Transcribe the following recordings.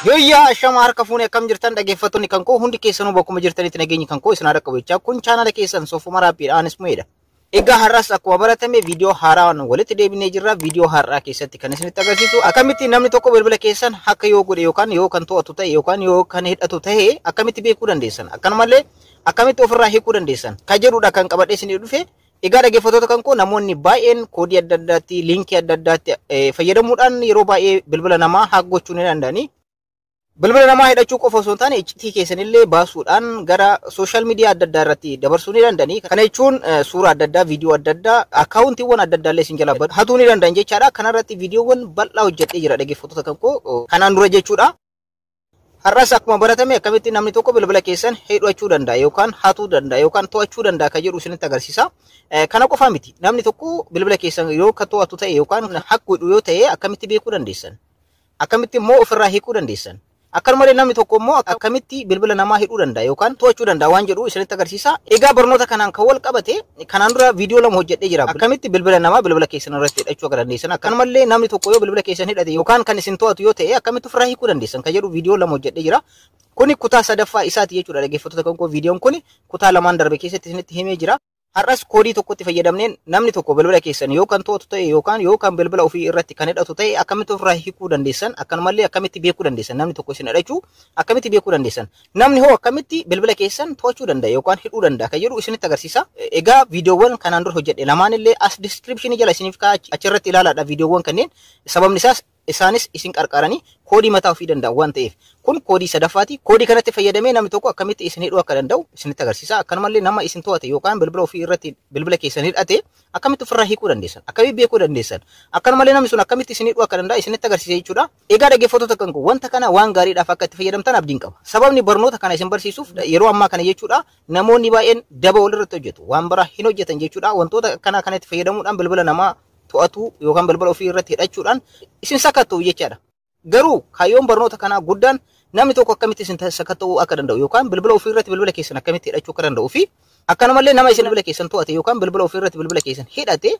Yooyyaa ashama harka fuunee akkam jirtan dhaggeeffattoonni kan koo hundi keessanuu bakkuma jirtanitti nageenyi kan koo isin haa dhaqqabu jechaa kun chaanala keessan Soofuma Raappiidha anis mu'eedha. Egaa har'as akkuma baratame viidiyoo haaraan walitti deebinee jirra. Viidiyoo har'aa keessatti kan isinitti agarsiisu akkamitti namni tokko bilbila keessan akka yoo godhe yookaan yoo kan to'atu ta'e yookaan yoo kan hidhatu ta'e akkamitti beekuu dandeessan, akkanumallee akkamitti ofirraa hiikuu dandeessan kan jedhudha kan qabadhee isinii dhufe. Egaa dhaggeeffattoota kan koo namoonni baay'een koodii adda addaatti, liinkii adda addaatti fayyadamuudhaan yeroo baay'ee bilbila namaa hack gochuu ni danda'ani. Bilbila namaa hidhachuu qofa osoo hin taane iccitii keessanillee baasuudhaan gara social media adda addaa irratti dabarsuu ni danda'ani. Kana jechuun suura adda addaa, viidiyoo adda addaa, akkaawuntiiwwan adda addaa illee isin jalaa hatuu ni danda'an jechaadha. Kanarratti viidiyoowwan bal'aa hojjedhee jira dhaggeeffattoota kan koo kanaan dura jechuudha. Har'as akkuma baratame akkamitti namni tokko bilbila keessan hidhachuu danda'a yookaan hatuu danda'a yookaan to'achuu danda'a kan jedhu isinitti agarsiisa. Kana qofaa miti, namni tokko bilbila keessan yoo kan to'atu ta'e yookaan hack godhu yoo ta'e akkamitti beekuu dandeessan? Akkamitti immoo ofirraa hiikuu dandeessan? Akkanumallee namni tokko immoo akkamitti bilbila namaa hidhuu danda'a yookaan to'achuu danda'a waan jedhu isinitti agarsiisa. Egaa barnoota kanaan kan wal qabate kanaan dura viidiyoo lama hojjedhee jira. Akkamitti bilbila namaa bilbila keessan irratti hidhachuu akka dandeessan, akkanumallee namni tokko yoo bilbila keessan hidhate yookaan kan isin to'atu yoo ta'e akkamitti ofirraa hiikuu dandeessan kan jedhu viidiyoo lama hojjedhee jira. Kuni kutaa sadaffaa isaati jechuudha dhaggeeffattoota kan koo, viidiyoon kuni kutaa lamaan darbe keessatti isinitti himee jira. Har'as koodii tokkotti fayyadamneen namni tokko bilbila keessan yoo kan to'atu ta'e yookaan yoo kan bilbila ofii irratti kan hidhatu ta'e akkamitti ofirraa hiikuu dandeessan, akkanumallee akkamitti beekuu dandeessan, namni tokko isin hidhachuu akkamitti beekuu dandeessan, namni hoo akkamitti bilbila keessan to'achuu danda'a yookaan hidhuu danda'a kan jedhu isinitti agarsiisa. Egaa viidiyoowwan kanaan dura hojjedhe lamaan illee as description jala isiniif kaa'aa, achirratti ilaalaadha viidiyoowwan kanneen, sababni isaas isaanis isin qarqaranii koodii mataa ofii danda'u waan ta'eef. Kun koodii sadaffaati. Koodii kanatti fayyadamee namni tokko akkamitti isin hidhuu akka danda'u isinitti agarsiisa. Akkanumallee nama isin to'ate yookaan bilbila ofii irratti bilbila keessan hidhate akkamitti ofirraa hiikuu dandeessan, akkamitti beekuu dandeessan, akkanumallee namni sun akkamitti isin hidhuu akka danda'u isinitti agarsiisa jechuudha. Egaa dhaggeeffattoota kan koo wanta kana waan gaariidhaaf akka itti fayyadamtan abdiin qaba. Sababni barnoota kana isin barsiisuuf yeroo ammaa kana jechuudha namoonni baay'een daba walirratti hojjetu, waan biraa hin hojjetan jechuudha. Wantoota akkana kanatti fayyadamuudhaan bilbila namaa to'atu yookaan bilbila ofii irratti hidhachuudhaan isin sakatta'u jechaadha. Garuu kaayyoon barnoota kanaa guddaan namni tokko akkamitti isin sakatta'uu akka danda'u yookaan bilbila ofii irratti bilbila keessan akkamitti hidhachuu akka danda'uu fi akkanumallee nama isin bilbila keessan to'ate yookaan bilbila ofii irratti bilbila keessan hidhate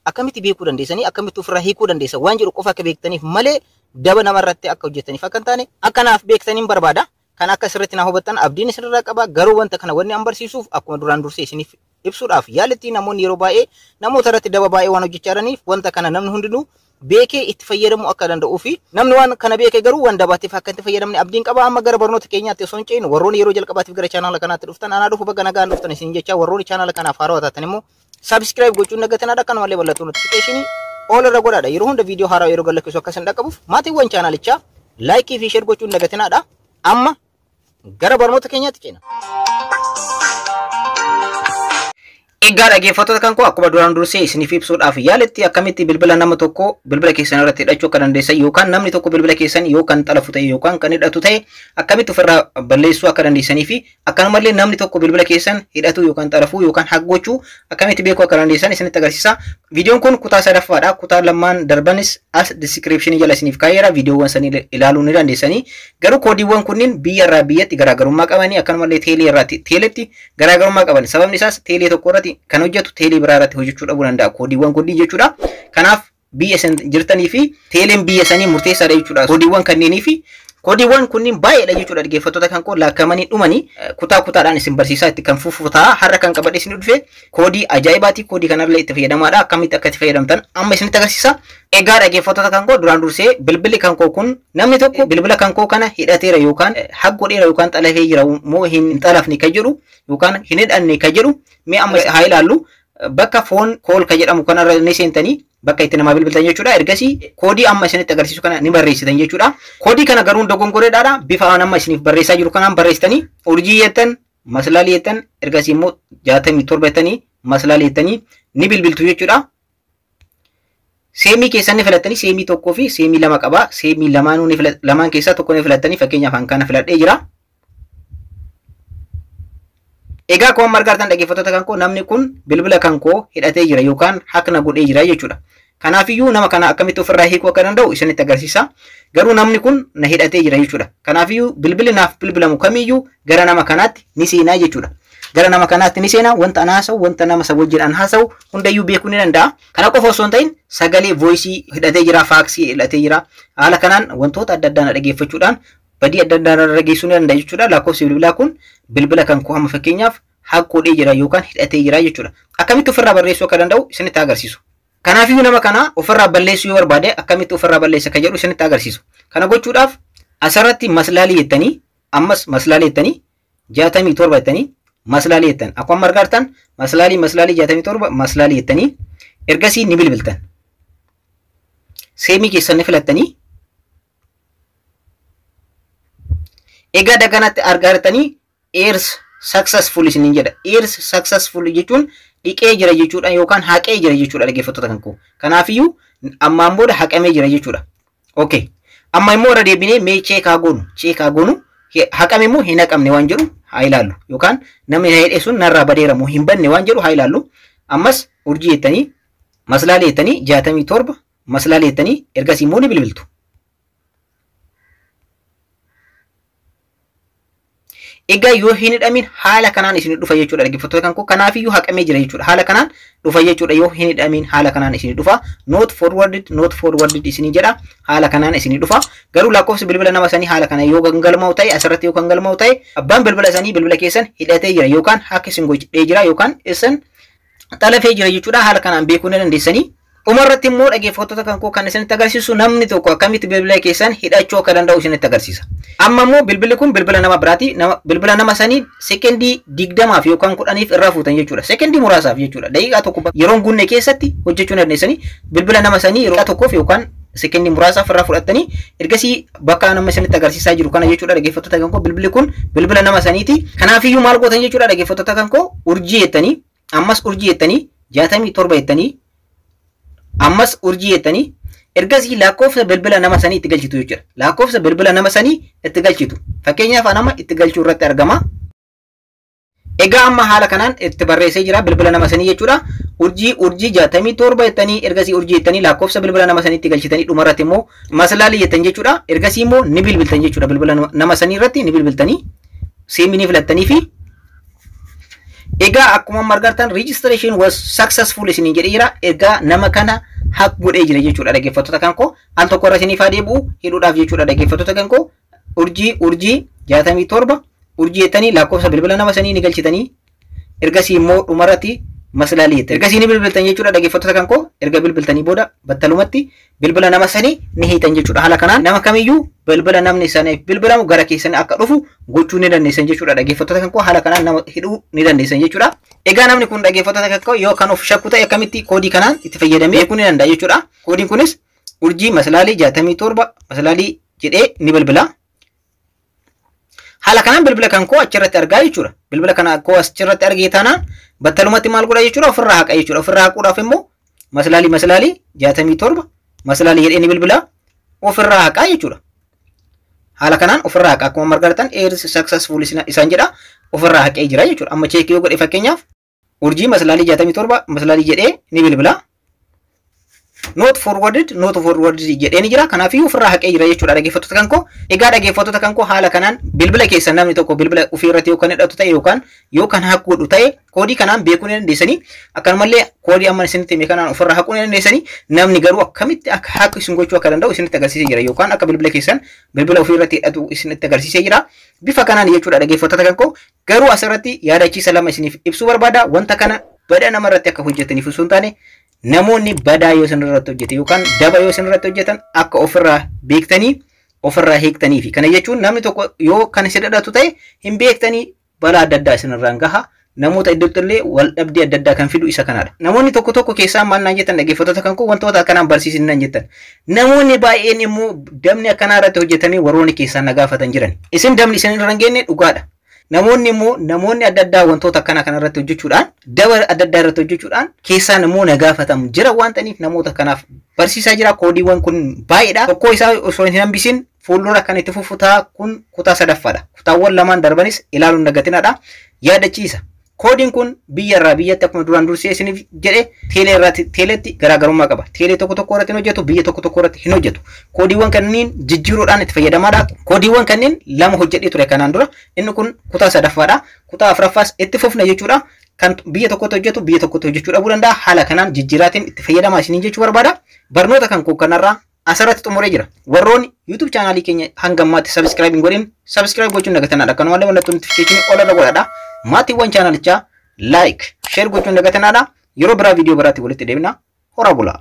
akkamitti beekuu dandeessanii, akkamitti ofirraa hiikuu dandeessan waan jedhu qofa akka beektaniif malee daba namarratti akka hojjetaniif akka hin taane akkanaaf beektaniin barbaada. Kan akka sirriitti na hubattan abdiin isinirraa qaba. Garuu wanta kana wanni an barsiisuuf akkuma duraan dursee isiniif ibsuudhaaf yaalitti namoonni yeroo baay'ee namoota irratti daba baay'ee waan hojjechaa jiraniif wanta kana namni hundinuu beekee itti fayyadamuu akka danda'uu fi namni waan kana beekee garuu waan dabaatiif akka itti fayyadamne abdiin qaba. Amma gara barnoota keenyaatti osoo hin ce'in warroonni yeroo jalqabaatiif gara chaanaala kanaatti dhuftan anaa dhufu, baga nagaan dhuftan isin jechaa, warroonni chaanaala kanaaf haarawaa taatan immoo subscribe gochuun dagatinaadha. Akkanumallee mallattoo notification all irra godhaadha. Yeroo hunda viidiyoo haaraa yeroo gadhiisu akka isin dhaqqabuuf maatiiwwan chaanaalichaa like fi share gochuun dagatinaadha. Amma gara barnoota keenyaatti ceena. Egaa dhaggeeffattoota kan koo akkuma duraan dursee isiniif ibsuudhaaf yaaletti akkamitti bilbila nama tokko bilbila keessan irratti hidhachuu akka dandeessan yookaan namni tokko bilbila keessan yoo kan xalafu ta'e yookaan kan hidhatu ta'e akkamitti ofirraa balleessuu akka dandeessanii fi akkanumallee namni tokko bilbila keessan hidhatu yookaan xalafuu yookaan hack gochuu akkamitti beekuu akka dandeessan isinitti agarsiisa. Viidiyoon kun kutaa sadaffaadha. Kutaa lamaan darbanis as description jala isiniif kaa'eera. Viidiyoowwan sanii ilaaluu ni dandeessanii. Garuu koodiiwwan kunniin biyya irraa biyyatti garaagarummaa qabanii, akkanumallee teelee irraa teeletti garaagarummaa qaban. Sababni isaas teelee tokko irratti kan hojjetu teelee biraa irratti hojjechuu dhabuu danda'a koodiiwwan kunniin jechuudha. Kanaaf biyya isin jirtanii fi teeleen biyya sanii murteessaadha jechuudha. Koodiiwwan kanneenii fi koodiiwwan kunniin baay'eedha jechuudha dhaggeeffattoota kan koo, laakkamanii dhumanii kutaa kutaadhaan isin barsiisaa itti kan fufu ta'a. Har'a kan qabadhe isin dhufe koodii ajaa'ibaati. Koodii kanarlee itti fayyadamaadha. Akkamitti akka itti fayyadamtan amma isinitti agarsiisa. Egaa dhaggeeffattoota kan koo duraan dursee bilbilli kan koo kun namni tokko bilbila kan koo kana hidhateera yookaan hack godheera yookaan xalafee jira moo hin xalafne kan jedhu yookaan hin hidhanne kan jedhu mee amma haa ilaallu. Bakka phone call kan jedhamu kanarra ni seentanii, bakka itti namaa bilbiltan jechuudha. Ergasii koodii amma isinitti agarsiisu kana ni barreessitan jechuudha. Koodii kana garuu dogongoreedhaadha. Bifa amma isiniif barreessaa jiru kanaan barreessitanii urjii jettan, maslaalii jettan, ergasii immoo 67 jettanii, maslaalii jettanii ni bilbiltu jechuudha. Seemii keessan ni filattanii, seemii tokkoo fi seemii lama qaba. Seemii lamaanuu ni lamaan keessaa tokko ni filattanii, fakkeenyaaf an kana filadhee jira. Egaa akkuma amma argartan dhaggeeffattoota kan koo namni kun bilbila kan koo hidhatee jira yookaan hack na godhee jira jechuudha. Kanaafiyyuu nama kana akkamitti ofirraa hiikuu akka danda'u isinitti agarsiisa. Garuu namni kun na hidhatee jira jechuudha. Kanaafiyyuu bilbilli naaf bilbilamu kamiyyuu gara nama kanaatti ni seenaa jechuudha. Gara nama kanaatti ni seena, wanta an haasa'u, wanta nama isa wajjin an haasa'u hundayyuu beekuu ni danda'a. Kana qofa osoo hin ta'in sagalee voice hidhatee jira, faaksii hidhatee jira. Haala kanaan wantoota adda addaa na dhageeffachuudhaan badii adda addaa irra geessuu ni danda'a jechuudha. Lakkoofsi bilbilaa kun bilbila kan koo amma fakkeenyaaf hack godhee jira yookaan hidhatee jira jechuudha. Akkamitti ofirraa barreessuu akka danda'u isinitti agarsiisu. Kanaafiyyuu nama kana ofirraa balleessuu yoo barbaade akkamitti ofirraa balleessa kan jedhu isinitti agarsiisu. Kana gochuudhaaf asirratti maslaalii jettanii, ammas maslaalii jettanii, 67 jettanii, maslaalii jettan. Akkuma argartan maslaalii maslaalii 67 maslaalii jettanii ergasii ni bilbiltan. Seemii keessan ni filattanii. Egaa daganatti argartanii erase successful isiniin jedha. Erase successful jechuun dhiqee jira jechuudha yookaan haqee jira jechuudha dhaggeeffattoota kan koo. Kanaafiyyuu ammaan booda haqamee jira jechuudha. Okay. Amma immoo irra deebinee mee check haa goonu. Check haa goonu. Haqame immoo hin haqamne waan jedhu haa ilaallu. Yookaan namni na hidhe sun narraa badeera moo hin badne waan jedhu haa ilaallu. Ammas urjii jettanii maslaalee jettanii 67 maslaalee jettanii ergasii immoo ni bilbiltu. Egaa yoo hin hidhamin haala kanaan isin dhufa jechuudha dhaggeeffattoota kan koo. Kanaafiyyuu haqamee jira jechuudha. Haala kanaan dhufa jechuudha yoo hin hidhamin haala kanaan isin dhufa. Not forwarded, not forwarded isin jedha. Haala kanaan isin dhufa. Garuu lakkoofsi bilbila nama sanii haala kana yoo kan galmaa'u ta'e, asirratti yoo kan galmaa'u ta'e, abbaan bilbila sanii bilbila keessan hidhatee jira yookaan hack isin godhee jira yookaan isin xalafee jira jechuudha. Haala kanaan beekuu ni dandeessanii. Dhumarratti immoo dhaggeeffattoota kan koo kan isinitti agarsiisu namni tokko akkamitti bilbila keessan hidhachuu akka danda'u isinitti agarsiisa. Amma immoo bilbilli kun bilbila nama biraati. Bilbila nama sanii sekendii 20 yookaan 10 irraa fuutan jechuudha. Sekendii muraasaaf jechuudha. Daqiiqaa tokko yeroon gunne keessatti hojjechuu dandeessanii bilbila nama sanii yeroo tokkoof yookaan sekendii muraasaaf irraa fudhattanii ergasii bakka nama isinitti agarsiisaa jiru kana jechuudha dhaggeeffattoota kan koo. Bilbilli kun bilbila nama saniiti. Kanaafiyyuu maal gootan jechuudha dhaggeeffattoota kan koo, urjii jettanii, ammas urjii jettanii, 67 jettanii, ammas urjii jettanii ergasii lakkoofsa bilbila nama sanii itti galchitu jechuudha. Lakkoofsa bilbila nama sanii itti galchitu. Fakkeenyaaf nama itti galchuu irratti argama. Egaa amma haala kanaan itti barreessee jira bilbila nama sanii jechuudha. Urjii urjii 67 jettanii ergasii urjii jettanii lakkoofsa bilbila nama sanii itti galchitanii dhumarratti immoo maslaalii jettan jechuudha. Ergasii immoo ni bilbiltan jechuudha. Bilbila nama sanii irratti ni bilbiltanii seemii ni filattanii fi egaa akkuma amma argartan registration was successful isiniin jedhee jira. Egaa nama kana hack godhee jira jechuudha dhaggeeffattoota kan koo. Al tokko irra isiniif haa deebi'u hidhuudhaaf jechuudha dhaggeeffattoota kan koo. Urjii urjii 67 urjii jettanii lakkoofsa bilbila nama sanii ni galchitanii ergasii immoo dhumarratti maslaalii jettan. Ergasii ni bilbiltan jechuudha dhaggeeffattoota kan koo. Erga bilbiltanii booda battalumatti bilbila nama sanii ni hiitan jechuudha. Haala kanaan nama kamiyyuu bilbila namni saniif bilbilamu gara keessan akka dhufu gochuu ni dandeessan jechuudha dhaggeeffattoota kan koo. Haala kanaan nama hidhuu ni dandeessan jechuudha. Egaa namni kun dhaggeeffattoota kan koo yoo kan of shakku ta'e akkamitti koodii kanaan itti fayyadamee beekuu ni danda'a jechuudha. Koodiin kunis urjii maslaalii 67 maslaalii jedhee ni bilbila. Haala kanaan bilbila kan koo achirratti argaa jechuudha. Bilbila kana koo achirratti argee taanaan battalumatti maal godha jechuudha, ofirraa haqa jechuudha. Ofirraa haquudhaaf immoo maslaalii maslaalii 67 maslaalii jedhee ni bilbila, ofirraa haqaa jechuudha. Haala kanaan ofirraa haqa. Akkuma argartan erase successful isaan jedha, ofirraa haqee jira jechuudha. Amma check yoo godhe fakkeenyaaf urjii maslaalii 67 maslaalii jedhee ni bilbila. Not forwarded, not forwarded jedhee ni jira. Kanaafiyyuu ofirraa haqee jira jechuudha dhaggeeffattoota kan koo. Egaa dhaggeeffattoota kan koo, haala kanaan bilbila keessan namni tokko bilbila ofii irratti yoo kan hidhatu ta'e yookaan yoo kan hack godhu ta'e koodii kanaan beekuu ni dandeessanii. Akkanumallee koodii amma isinitti hime kanaan ofirraa haquu ni dandeessanii. Namni garuu akkamitti akka hack isin gochuu akka danda'u isinitti agarsiisee jira yookaan akka bilbila keessan bilbila ofii irratti hidhatu isinitti agarsiisee jira. Bifa kanaan jechuudha dhaggeeffattoota kan koo. Garuu asirratti yaadachiisa lama isiniif ibsuu barbaada. Wanta kana badaa namarratti akka hojjetaniif osoo hin taane, namoonni badaa yoo isin irratti hojjete yookaan daba yoo isin irratti hojjetan akka ofirraa beektanii ofirraa hiiktanii fi kana jechuun namni tokko yoo kan isin hidhatu ta'e hin beektanii balaa adda addaa isin irraan gaha. Namoota iddootti illee wal dhabdee adda addaa kan fidu isa kanadha. Namoonni tokko tokko keessaa maal naan jettan dhaggeeffattoota kan koo, wantoota akkanaan barsiisin naan jettan. Namoonni baay'een immoo dabni akkanaa irratti hojjetamee warroonni keessaan na gaafatan jiran. Isin dabni isin irra hin geenye dhugaadha. Namoonni immoo namoonni adda addaa wantoota akkanaa kana irratti hojjechuudhaan, daba adda addaa irratti hojjechuudhaan keessaan immoo na gaafatamu jira waan ta'aniif namoota kanaaf barsiisaa jira. Koodiiwwan kun baay'eedha. Tokkoo isaa osoo hin hambisin fuuldura kan itti fufu ta'a. Kun kutaa sadaffaadha. Kutaawwan lamaan darbanis ilaaluun dagatinaadha. Yaadachiisa. Koodiin kun biyya irraa biyyatti akkuma duraan dursee isiniif jedhe teelee irratti teeleetti garaagarummaa qaba. Teelee tokko tokko irratti hin hojjetu, biyya tokko tokko irratti hin hojjetu. Koodiiwwan kanneen jijjiiruudhaan itti fayyadamaadha. Koodiiwwan kanneen lama hojjedhee ture kanaan dura. Inni kun kutaa sadaffaadha. Kutaa afuraffaas itti fufna jechuudha. Kan biyya tokkotti hojjetu biyya tokkotti hojjechuu dhabuu danda'a. Haala kanaan jijjiiraatiin itti fayyadamaa isiniin jechuu barbaada. Barnoota kan koo kanarraa asirratti xumuree jira. Warroonni YouTube chaanaalii keenya hanga ammaatti subscribe hin godhin, subscribe gochuun dagatanaadha. Akkanumallee mallattoo notification ol irra godhadha. Maatiiwwan chaanalichaa like, share gochuun dagatanaadha. Yeroo biraa viidiyoo biraatti walitti deebina. Horaa bulaa.